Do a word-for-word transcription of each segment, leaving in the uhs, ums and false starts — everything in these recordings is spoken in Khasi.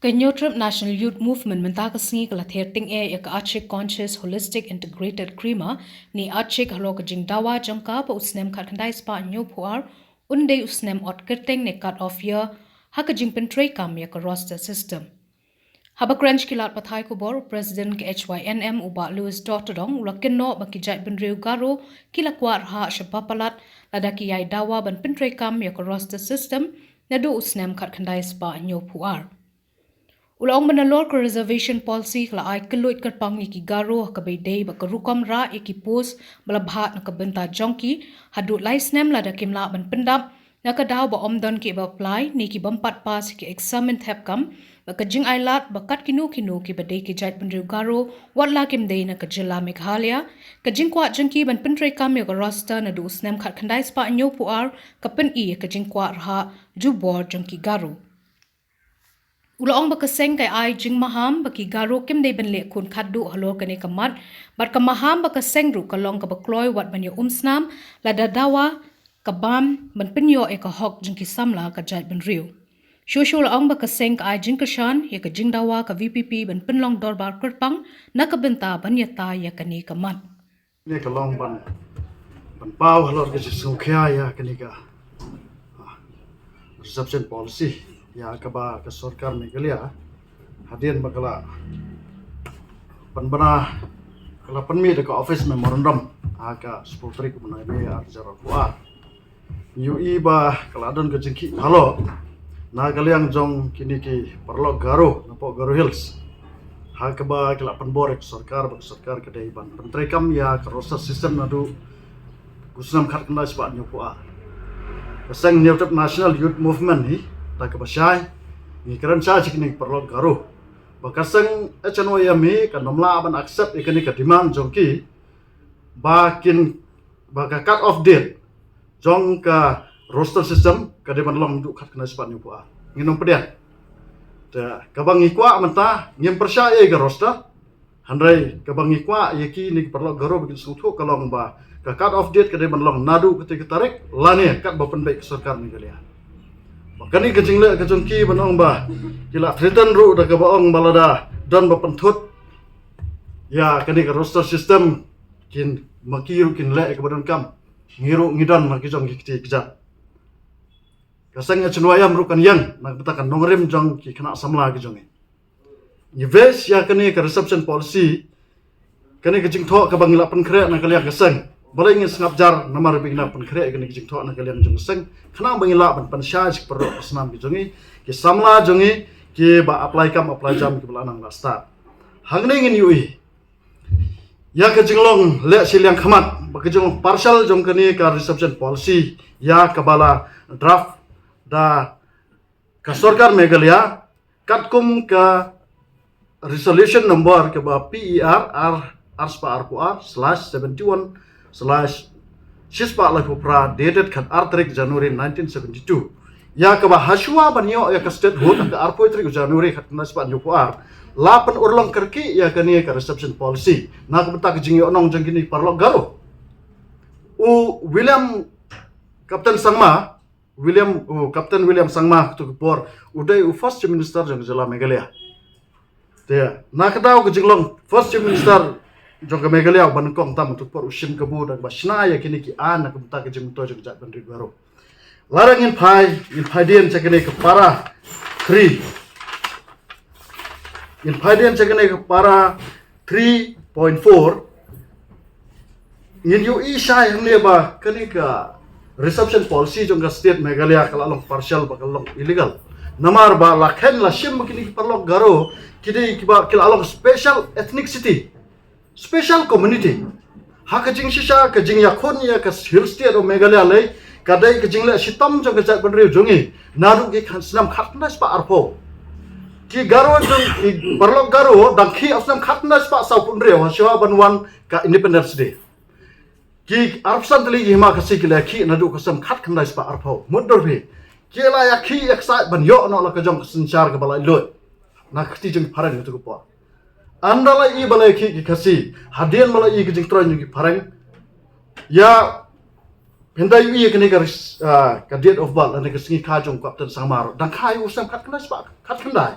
Ka Hynñiewtrep National Youth Movement mynta ka sngi ka la ther tyngeh ïa ka Achik Conscious Holistic Integrated Creamer ne Achik halor ka jingdawa jong ka ba u snem khatkhyndai spah hynñiewphew ar un dei u snem ot kyrteng ne cut off year ha ka jingpyntreikam ïa ka roster system. Haba kren sha ki lad pathai khubor, u President ka H Y N M u Bah Louis Dohtdong u la kynnoh ba ki jaitbynriew Garo ki la kwah rhah shaba palat lada ki ïai dawa ban pyntreikam ïa ka roster system naduh u snem khatkhyndai spah hynñiewphew ar. U la ong ba nalor ka reservation policy ka la ai kylluid kyrpang ïa ki Garo ha kaba ïadei bad ka rukom rah ïa ki post ba la bhah na ka bynta jong ki haduh lai snem lada kim lah ban pyndap na ka daw ba ym don kiba apply ne ki bym pat pass ïa ki exam thep kam, bad ka jingailad ba kat kino kino kiba dei ki jaitbynriew Garo wat la kim dei na ka jylla Meghalaya, ka jingkwah jong ki ban pyntreikam ïa ka roster naduh u snem khatkhyndai spah hynñiewphew ar ka pyni ïa ka jingkwah rhah jubor jong ki Garo. U la ong ba ka seng ka ai jingmaham ba ki Garo kim dei ban leh khun khatduh halor kane ka mat, bad ka maham ba ka seng ruh ka long kaba kloi wat ban ïa um snam lada dawa ka bam ban pynïoh ïa ka hok jong ki samla ka jaitbynriew. Shuh shuh u la ong ba ka seng ka ai jingkyrshan ïa ka jingdawa ka V P P ban pynlong dorbar kyrpang na ka bynta ban ïatai ïa kane ka mat. Kane ka long ban, ban paw halor ka jingsngewkhia ïa kane ka, ah, reservation policy ïa kaba ka sorkar Meghalaya hadien ba ka la pynbna, ka la pynmih da ka office memorandum ha ka shiphew tarik u bnai May ar hajar arphew ar. Ngi ïohi ba ka la don ka jingkhih palat na ka liang jong kine ki paralok Garo napoh Garo Hills ha kaba ki la pynbor ïa ka sorkar ba ka sorkar ka dei ban pyntreikam ïa ka roster system naduh u snem khatkhyndai spah hynñiewphew ar. Ka seng Hynñiewtrep National Youth Movement hi, da kaba shai ngi kren shai sha kine ki paralok Garo ba ka seng H N Y M hi kan ym lah ban accept ïa kane ka demand jong ki ba kin, ba ka cut off date jong ka roster system ka dei ban long naduh khatkhyndai spah hynñiewphew ar. Ngin ym pdiang. Te kaba ngi kwah mynta ngim pyrshah ïa ka roster. Hynrei kaba ngi kwah ïa kine ki paralok Garo ba kin sngewthuh ka long ba ka cut off date ka dei ban long naduh katei ka tarik lane katba pynbeit ka sorkar Meghalaya. Ba kane ka jingleh ka jong ki ban ong ba ki la threaten ruh da kaba ong ba lada don ba pynthut ïa kane ka roster system kin, ma ki ruh kin leh ïa kaba donkam. Ngi ruh ngi don ha ki jong ki kti kjat. Ka seng H N Y M ruh kan ïeng na ka bynta ka nongrim jong ki khynnah samla ki jong ngi. Ngi base ïa kane ka reservation policy, kane ka jingthoh kaba ngi la pynkhreh na ka liang ka seng. Balei ngin sngap jar namar ba ngi la pynkhreh ïa kane ka jingthoh na ka liang jong ka seng, khnang ba ngi lah ban pynshai sha ki paralok parsnam ki jong ngi, ki samla jong ngi kiba apply kam apply jam kiba la nang la stad. Hangne ngin ïohi ïa ka jinglong leh shiliang khmat bad ka jinglong partial jong kane ka reservation policy ïa kaba la draft da ka sorkar Meghalaya katkum ka resolution number kaba P E R ar, ar spah arphew ar slash seventy one slash shispah laiphew phra, dated khat ar tarik January nineteen seventy two. Ïa kaba hashwa ban ïoh ïa ka statehood ha ka arphew tarik January khatkhyndai spah hynñiewphew ar la pynurlong kyrkieh ïa kane ka reservation policy na ka bynta ka jingïohnong jong kine paralok Garo. U William Captain Sangma, William, u Captain William Sangma katto ka por u dei u first Chief Minister jong ka jylla Meghalaya. Te na ka daw ka jinglong first Chief Minister jong ka Meghalaya, u ba nyngkong tam katto ka por u shim kabu da kaba shna ïa kine ki aiñ na ka bynta ka jingmyntoi jong ka jaitbynriew Garo. Lada ngin phai, ngin phai dien sha kane ka para three. Ngin phai dien sha kane ka para three point four. Ngin ïohi shai hangne ba kane ka reservation policy jong ka state Meghalaya ka la long partial bad ka la long illegal. Namar ba la kheiñ la shim ba kine ki paralok Garo ki dei kiba, ki la long special ethnicity, special community. Ha ka jingshisha ka jingïakhun ïa ka Hill State of Meghalaya lei ka dei ka jingleh shitom jong ka jaitbynriew jong ngi naduh ki khan snem khatkhyndai spah arphew. Ki Garo jong, ki paralok Garo dang khih ha u snem khatkhyndai spah sawphew hynriew hashwa ban wan ka Independence Day. Ki arphew san tylli ki hima Khasi ki la ïakhih naduh ka snem khatkhyndai spah arphew. Mutdur phi, ki la ïakhih ïaksaid ban ïoh noh la ka jong ka synshar kaba laitluid na ka kti jong ki phareng katto ka por. Ynda la ïohi ba la ïakhih ki Khasi, hadien ba la ïohi ka jingtrei jong ki phareng, ïa, pynda ïohi kane ka ris-, ah, ka date of birth lane ka sngi kha jong u Captain Sangma ruh dang kha ïa u snem khatkhyndai spah khatkhyndai.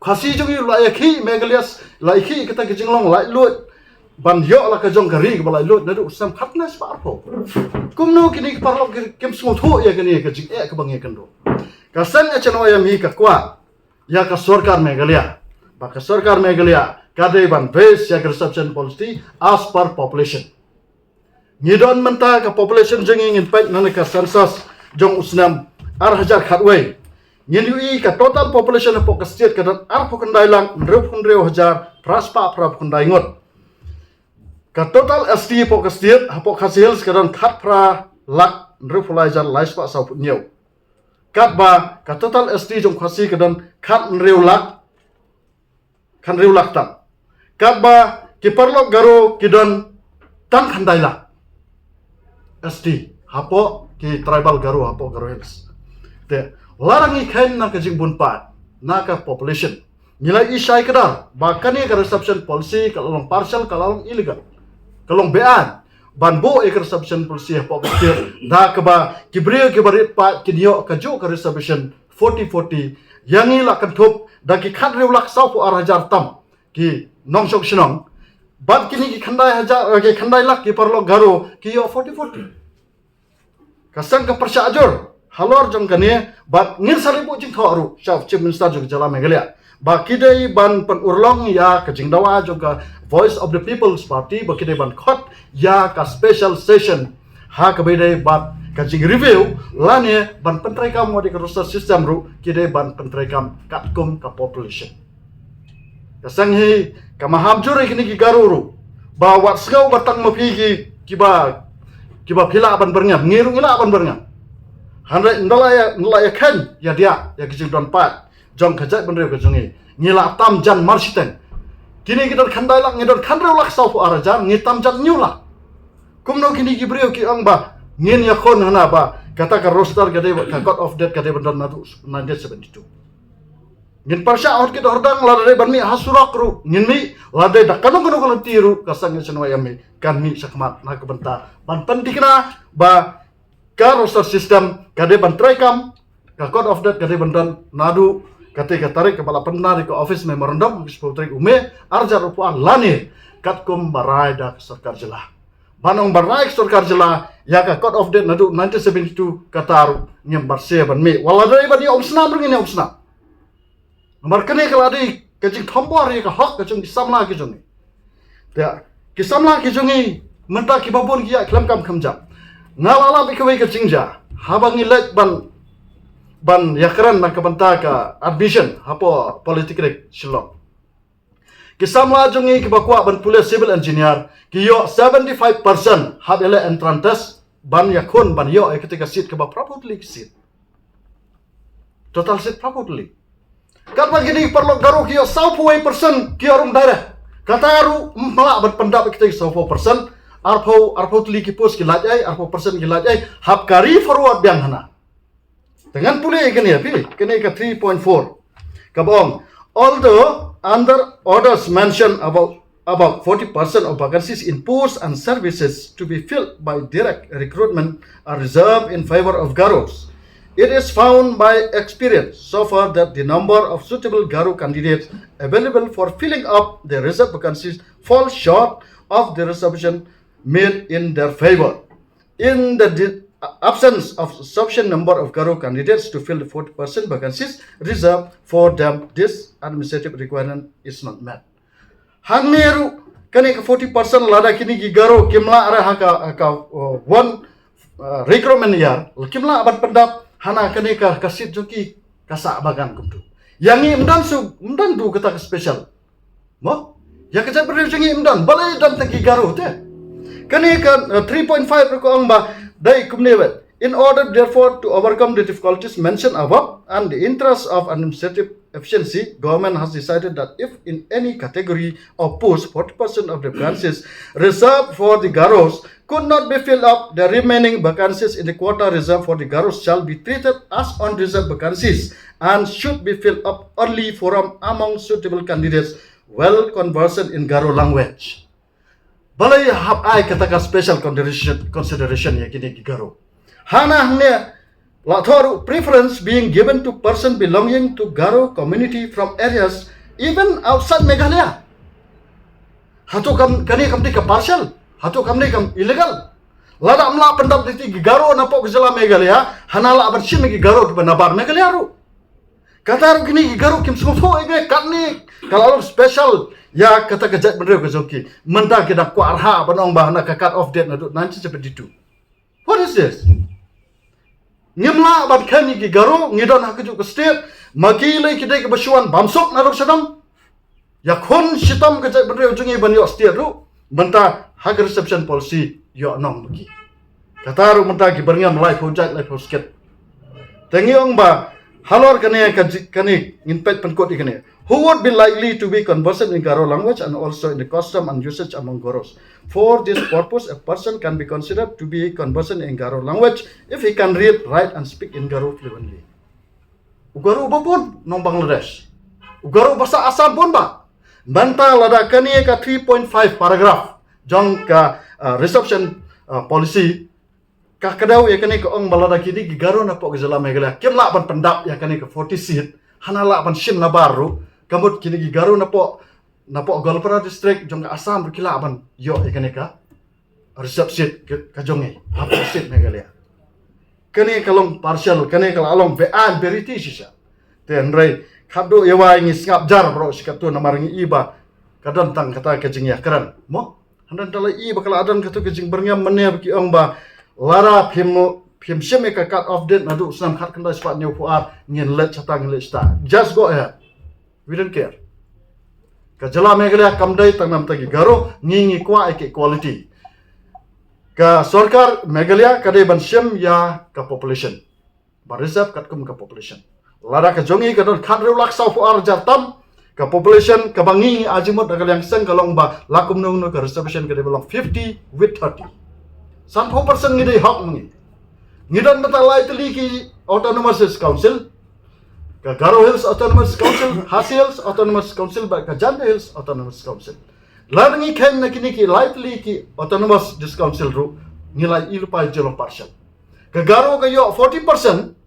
Khasi jong ngi la ïakhih Meghalaya, la ïakhih kata ka jinglong laitluid ban ïoh la ka jong ka ri kaba laitluid naduh u snem khatkhyndai spah arphew. Kumno kine ki paralok ki, kim sngewthuh ïa kane ka jingeh kaba ngi ïakynduh? Ka seng HNYM hi ka kwah ïa ka sorkar Meghalaya, ba ka sorkar Meghalaya ka dei ban base ïa ka reservation policy as per population. Ngi don mynta ka population jong ngi, ngin peit na ka census jong u snem ar hajar khatwei. Ngin ïohi ka total population hapoh ka state ka don arphew khyndai lak hynriewphew hynriew hajar phra spah phraphew khyndai ngut. Ka total ST hapoh ka state, hapoh Khasi Hills, ka don khatphra lak hynriewphew lai hajar lai spah sawphew hynñiew. Katba ka total ST jong Khasi ka don khathynriew lak, khathynriew lak tam. Katba ki paralok Garo ki don tang khyndai lak ST hapoh ki tribal Garo hapoh Garo Hills. Te lada ngi kheiñ na ka jingbun paid na ka population, ngi la i shai kdar ba kane ka reservation policy ka la long partial, ka la long illegal, ka long beaiñ ban buh ïa ka reservation policy hapoh ka state, da kaba ki briew kiba rit paid kin ïoh kajuh ka reservation forty forty. Ïa ngi la kynthup da ki khathynriew lak sawphew ar hajar tam ki nongshong shnong, bad kine ki khyndai hajar, eh, ki khyndai lak ki paralok Garo ki ïoh forty forty. Ka seng ka pyrshah jur halor jong kane, bad ngin sa leit buh jingthoh ruh sha u Chief Minister jong ka jylla Meghalaya ba ki dei ban pynurlong ïa ka jingdawa jong ka Voice of the People's Party, ba ki dei ban khot ïa ka special session ha kaba ïadei bad ka jingreview, lane ban pyntreikam wat ïa ka roster system ruh ki dei ban pyntreikam katkum ka population. Ka seng hi ka maham jur ïa kine ki Garo ruh ba wat sngew ba tang ma phi ki, kiba, kiba phi lah ban byrngem, ngi ruh ngi lah ban byrngem. Hynrei ynda la ïa, ynda la ïa kheiñ ïa diah ïa ki jingdon paid jong ka jaitbynriew ka jong ngi, ngi la tam jan marshiteng. Kine ki don khyndai lak, ngi don khathynriew lak sawphew ar hajar, ngi tam jan hynñiew lak. Kumno kine ki briew ki ong ba ngin ïakhun hana ba kata ka roster ka dei, ka cut off date ka dei ban don naduh nineteen seventy-two. Ngin pyrshah hor kit hor dang, lada dei ban mih ha surok ruh ngin mih, lada dei da kano kano ka lynti ruh ka seng HNYM kan mih shakhmat na ka bynta ban pynthikna ba ka roster system ka dei ban treikam, ka cut off date ka dei ban don naduh kata ka tarik kaba la pynbna da ka office memorandum, ka shiphew tarik u May ar hajar arphew ar, lane katkum ba rai da ka sorkar jylla. Ban ong ba rai ka sorkar jylla ïa ka cut off date naduh nineteen seventy-two, kata ruh ngim barseh ban mih, wat la dei ban ïa umsnam ruh ngin ïa umsnam. Namar kane ka la dei ka jingthombor ïa ka hok ka jong ki samla ki jong ngi. Te ki samla ki jong ngi mynta kiba bun ki ïa khlem kam khlem jam. Nga la lap ïa kawei ka jingjia haba ngi leit ban, ban ïakren na ka bynta ka admission hapoh Polytechnic Shillong. Ki samla jong ngi kiba kwah ban pule civil engineer ki ïoh seventy-five percent hap ïaleh entrance test ban ïakhun ban ïoh ïa kata ka seat kaba phraphew tylli ki seat. Total seat phraphew tylli. Katba kine ki paralok Garo ki ïoh sawphew wei percent ki ïoh rung direct. Kata ruh ym lah ban pyndap ïa kata ki sawphew percent. Arphew, arphew tylli ki post ki lait ei, arphew percent ki lait ei, hap carry forward biang hana. Te ngan pule ïa kane, phi, kane ka three point four. Kaba ong, although under orders mentioned about, about forty percent of vacancies in posts and services to be filled by direct recruitment are reserved in favor of Garos, it is found by experience so far that the number of suitable Garo candidates available for filling up the reserved vacancies falls short of the reservation made in their favor. In the di-, absence of sufficient number of Garo candidates to fill the forty percent vacancies reserved for them, this administrative requirement is not met. Hangne ruh kane ka forty percent, lada kine ki Garo kim lah re ha ka, ha ka, uh, one, uh, recruitment year, kim lah ban pyndap hana kane ka, ka seat jong ki, ka sah ba kan kumtu. Ïa ngi ym don shuh, ym don du kata ka special. Mo? Ïa ka jaitbynriew jong ngi ym don, balei don tang ki Garo te? Kane ka, uh, three point five ruh ka ong ba dei kumne wei. In order therefore to overcome the difficulties mentioned above and the interest of administrative efficiency, government has decided that if in any category of post forty percent of the vacancies reserved for the Garos could not be filled up, the remaining vacancies in the quota reserved for the Garos shall be treated as unreserved vacancies and should be filled up only from among suitable candidates well conversant in Garo language. Balei hap ai kata ka special consideration, consideration ïa kine ki Garo? Hana hangne La thoh ruh preference being given to person belonging to Garo community from areas even outside Meghalaya. Hato kam, kane kam dei ka partial? Hato kam dei kam illegal? Lada ym lah pyndap ïa ki Garo napoh ka jylla Meghalaya, hana lah ban shim ïa ki Garo kiba nabar Meghalaya ruh. Kata ruh kine ki Garo kim sngewthuh ïa kane, katne ka la long special ïa kata ka jaitbynriew ka jong ki. Mynta ki dang kwah rhah ban ong ba hana ka cut off date naduh nineteen seventy-two. What is this? Ngim lah ban kheiñ ïa ki Garo, ngi don ha kajuh ka state, ma ki lei ki dei kiba shu wan bam suk na ruh sha dang. Ïakhun shitom ka jaitbynriew jong ngi ban ïoh state ruh, mynta ha ka reservation policy ïoh nong ma ki. Kata ruh mynta ki byrngem laiphew jait laiphew skit. Te ngi ong ba halor kane ka ji-, kane ngin peit pynkut ïa kane. Who would be likely to be conversant in Garo language and also in the custom and usage among Garos? For this purpose, a person can be considered to be conversant in Garo language if he can read, write and speak in Garo fluently. U Garo uba bun nong Bangladesh. U Garo ba sah Assam bun ba. Mynta lada kane ka three point five paragraph jong ka, uh, reservation, uh, policy, ka kdew ïa kane ka ong ba lada kine ki Garo napoh ka jylla Meghalaya kim lah ban pyndap ïa kane ka forty seat, hana lah ban shim nabar ruh, ka mut kine ki Garo napoh, napoh Goalpara district jong ka Assam ruh ki lah ban ïoh ïa kane ka reserve seat ka, ka jong ngi ha forty seat Meghalaya. Kane ka long partial, kane ka la long beaiñ beriti shisha. Te hynrei khadduh ïa wai ngi sngap jar baroh shi katto namar ngi i ba ka don tang kata ka jingïakren mo. Hynrei da la i ba ka la don kata ka jingbyrngem mynne ba ki ong ba lada phim, phim shim ïa ka cut off date naduh snem khatkhyndai spah hynñiewphew ar, ngin leit shata, ngin leit shata. Just go ahead. We don't care. Ka jylla Meghalaya kam dei tang namta ki Garo, ngi ngi kwah ïa ka equality. Ka sorkar Meghalaya ka dei ban shim ïa ka population. Ba reserve katkum ka population. Lada ka jong ngi ka don khathynriew lak sawphew ar hajar tam, ka population kaba ngi ngi ai jingmut da ka liang seng ka long ba la kumno kumno ka reservation ka dei ba long fifty with thirty. Sanphew percent ngi dei hok ma ngi. Ngi don mynta lai tylli ki autonomous council. Ka Garo Hills Autonomous Council, Khasi Hills Autonomous Council bad ka Jaintia Hills Autonomous Council. Lada ngi kheiñ na kine ki lai tylli ki autonomous district council ruh, ngi la ïoh lypa jong ka partial. Ka Garo ka ïoh forty percent,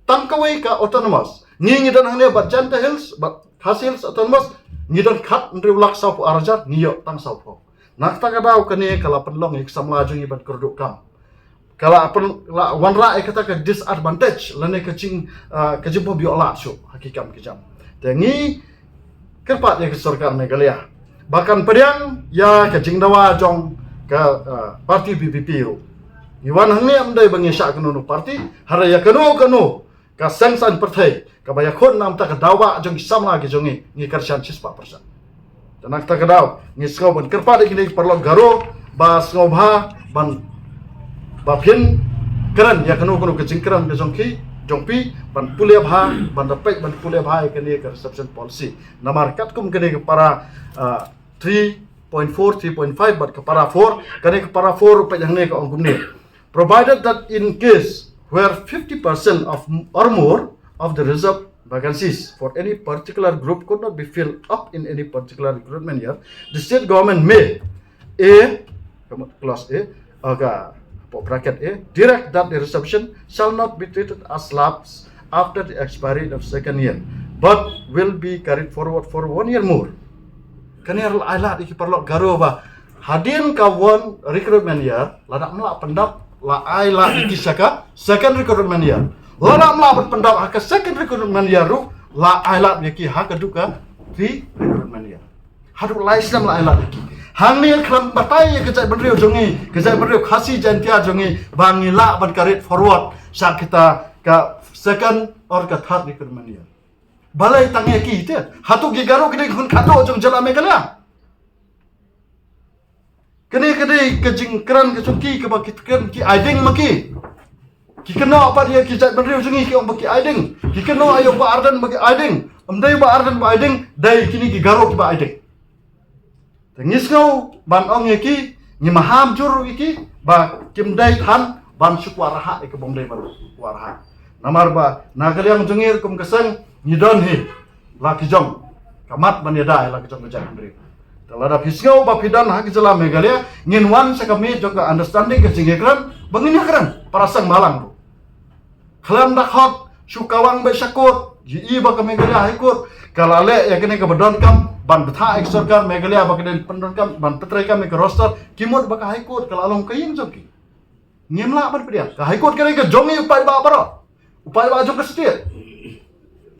tang kawei ka autonomous. Ngi ngi don hangne bad Jaintia Hills bad Khasi Hills Autonomous, ngi don khathynriew lak sawphew ar hajar, ngi ïoh tang sawphew. Na kata ka daw kane ka la pynlong ïa ka samla jong ngi ban kyrduh kam. Ka la pyn-, la wanrah ïa kata ka disadvantage lane ka jing, ah, ka jingbym ïoh lad shuh ha ki kam ki jam. Te ngi kyrpad ïa ka sorkar Meghalaya ba kan pdiang ïa ka jingdawa jong ka, ah, party V P P ruh. Ngi wan hangne ym dei ba ngi shah kano kano party, hynrei ïa kano kano ka seng saiñ pyrthei kaba ïakhun namta ka dawa jong ki samla ki jong ngi, ngi kyrshan shispah percent. Te na kata ka daw ngi sngew ban kyrpad ïa kine ki paralok Garo ba sngewbha ban, ba phin kren ïa kano kano ka jingkren ka jong ki, jong phi, ban pule bha, ban da peit ban pule bha ïa kane ka reservation policy. Namar katkum kane ka para, ah, three point four, three point five bad ka para four, kane ka para four peit hangne ka ong kumne. Provided that in case where fifty percent of or more of the reserve vacancies for any particular group could not be filled up in any particular recruitment year, the state government may, A, clause A, okay, bracket A, direct that the reservation shall not be treated as lapse after the expiry of second year, but will be carried forward for one year more. Kane la ai lad ïa ki paralok Garo ba hadien ka one recruitment year, lada ym lah pyndap, la ai lad ïa ki sha ka second recruitment year. Lada ym lah pyndap ha ka second recruitment year ruh, la ai lad ïa ki ha ka dei ka three recruitment year. Haduh lai snem la ai lad ïa ki. Hangne khlem batai ïa ka jaitbynriew jong ngi, ka jaitbynriew Khasi Jaintia jong ngi, ba ngi lah ban carry forward sha kita ka second or ka third recruitment year. Balei tang ïa ki te? Hato ki Garo ki dei khun khadduh jong jylla Meghalaya? Kane ka dei ka jingkren ka jong ki kaba ki kren ki ai ding ma ki. Ki kynnoh pat ïa ki jaitbynriew jong ngi ki ong ba ki ai ding. Ki kynnoh ïa u Bah Ardent ba ki ai ding. Ym dei u Bah Ardent ba ai ding, dei kine ki Garo kiba ai ding. Te ngi sngew ban ong ïa ki, ngi maham jur ïa ki ba kim dei than ban shu kwah rhah ïa ka bym dei ban kwah rhah. Namar ba na ka liang jong ngi kum ka seng ngi don hi la ki jong ka mat ban ïada ïa la ki jong ka jaitbynriew. Te lada phi sngew ba phi don ha ka jylla Meghalaya, ngin wan sha ka miej jong ka understanding, ka jingïakren ba ngin ïakren para seng balang ruh. Khlem da khot shu kawang beit sha court, ïohi ba ka Meghalaya High Court ka la leh ïa kane kaba donkam ban bthah ïa ka sorkar Meghalaya ba ka dei ban pyndonkam, ban pyntrei kam ïa ka roster, ki mut ba ka High Court ka la long ka ïing jong ki. Ngim lah ban pdiang. Ka High Court ka dei ka jong ngi u paidbah baroh, u paidbah jong ka state.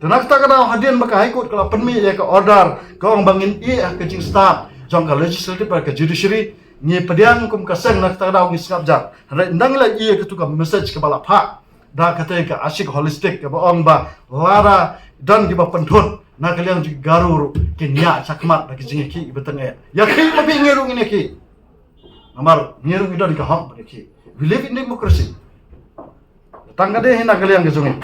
Te na kata ka daw hadien ba ka High Court ka la pynmih ïa ka order ka ong ba ngin ïeh ha ka jingstad jong ka legislative bad ka judiciary, ngi pdiang kum ka seng. Na kata ka daw ngi sngap jar. Hynrei ynda ngi la ïeh ïa katu ka message kaba la phah da katei ka Ashik Holistic kaba ong ba lada don kiba pynthut na ka liang jong ki Garo ruh kin ïaid shakhmat da ki jingïakhih kiba tyngeh. Ïakhih ma phi, ngi ruh ngin ïakhih. Namar ngi ruh ngi don ka hok ban ïakhih. We live in democracy. Tang ka dei hi na ka liang ka jong ngi.